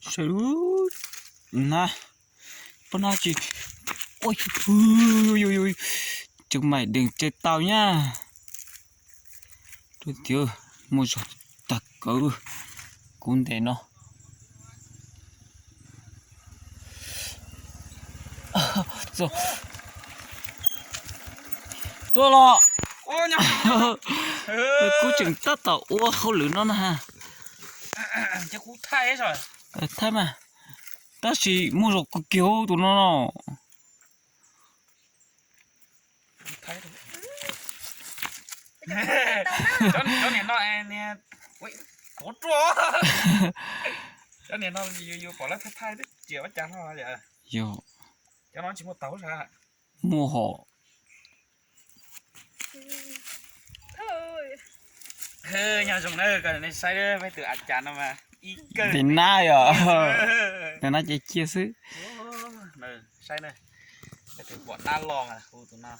Saib na, pab na tsis, ua, tseem maim dees tse tau nyab. Tias muaj zog tag kawg, kuv ntes no. Tuaj los, kuv tseem tab tom ua hauj lwm no na. Thaij mas, tab sis muaj zog kawg kiag tus no no. Cov niam no, cov niam no yus pom lawv thaij thaij twb tsis ua cas no. Yog, cov no tsis muaj taus sas. Muaj hom. Nyob zoo na, koj saib peb tus a cas no mas ib kawg. Tes nab yom, tes nab ces ciaj xwb. Saib na, peb tus pom nab loj mas hu tus no.